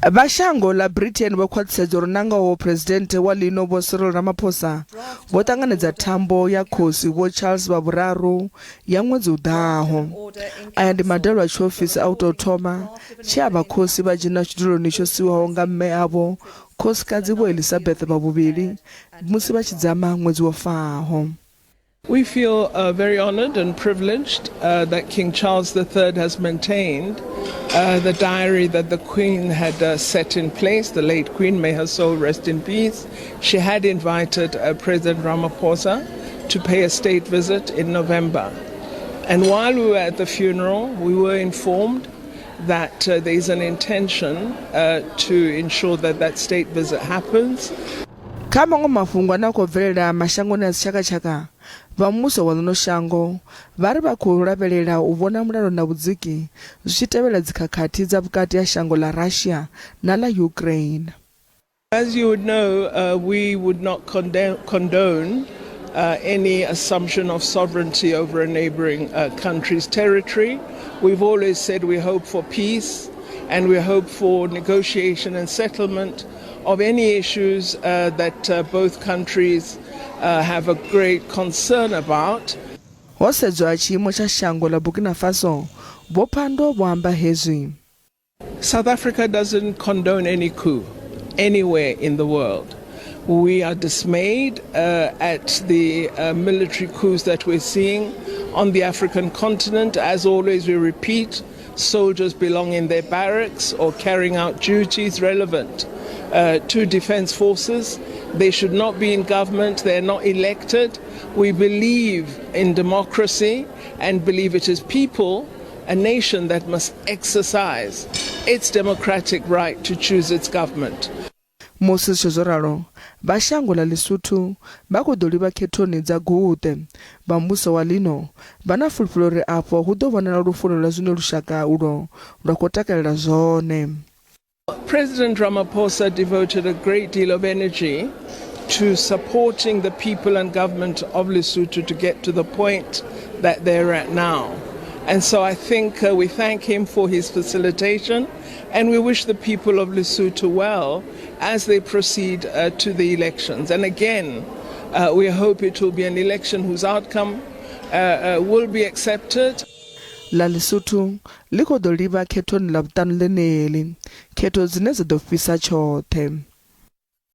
Vha shango ḽa Britain vho khwaṱhisedza uri nangoho Phresidennde wa ḽino Vho Cyril Ramaphosa vho ṱanganedza thambo ya Khosi Vho Charles vha Vhuraru ya ṅwedzi u ḓaho. Aya ndi madalo a tshiofisi a u tou thoma tshe avha khosi vha dzhena tshiduloni tsho siwaho nga mme avho Khosikadzi Vho Elizabeth vha Vhuvhili musi vha tshi dzama ṅwedzi wo faho. We feel uh, very honored and privileged uh, that King Charles III has maintained uh, the diary that the Queen had uh, set in place, the late Queen, may her soul rest in peace. She had invited uh, President Ramaphosa to pay a state visit in November. And while we were at the funeral, we were informed that uh, there is an intention uh, to ensure that that state visit happens. Kha maṅwe mafhungo ane a khou bvelela mashangoni a dzitshakatshaka, vha muvhuso wa ḽino shango vha ri vha khou lavhelela u vhona mulalo na vhudziki zwi tshi tevhela dzikhakhathi dza vhukati ha shango ḽa Russia na ḽa Ukraine. As you would know, uh, we would not condemn, condone uh, any assumption of sovereignty over a neighboring uh, country's territory. We've always said we hope for peace and we hope for negotiation and settlement of any issues uh, that uh, both countries uh, have a great concern about. Ho sedzwa tshiimo tsha shango ḽa Burkina Faso, Vho Pandor vho amba hezwi. South Africa doesn't condone any coup anywhere in the world. We are dismayed uh, at the uh, military coups that we're seeing on the African continent. As always, we repeat soldiers belong in their barracks or carrying out duties relevant uh, to defense forces. They should not be in government, they're not elected. We believe in democracy and believe it is people, a nation that must exercise its democratic right to choose its government. Musi zwi zwo ralo, vha shango ḽa Lesotho vha khou ḓo livha khethoni dza guṱe. Vha muvhuso wa ḽino vha na fulufhelo uri afho hu ḓo vhonala lufuno lwa zwine lushaka ulwo lwa khou takalela zwone. President Ramaphosa devoted a great deal of energy to supporting the people and government of Lesotho to get to the point that they're at now. And so I think uh, we thank him for his facilitation and we wish the people of Lesotho well as they proceed uh, to the elections. And again, uh, we hope it will be an election whose outcome uh, uh, will be accepted. Ḽa Lesotho ḽi khou ḓo livha khethoni ḽa vhuṱanu ḽeneḽi, khetho dzine dza ḓo fhisa tshoṱhe.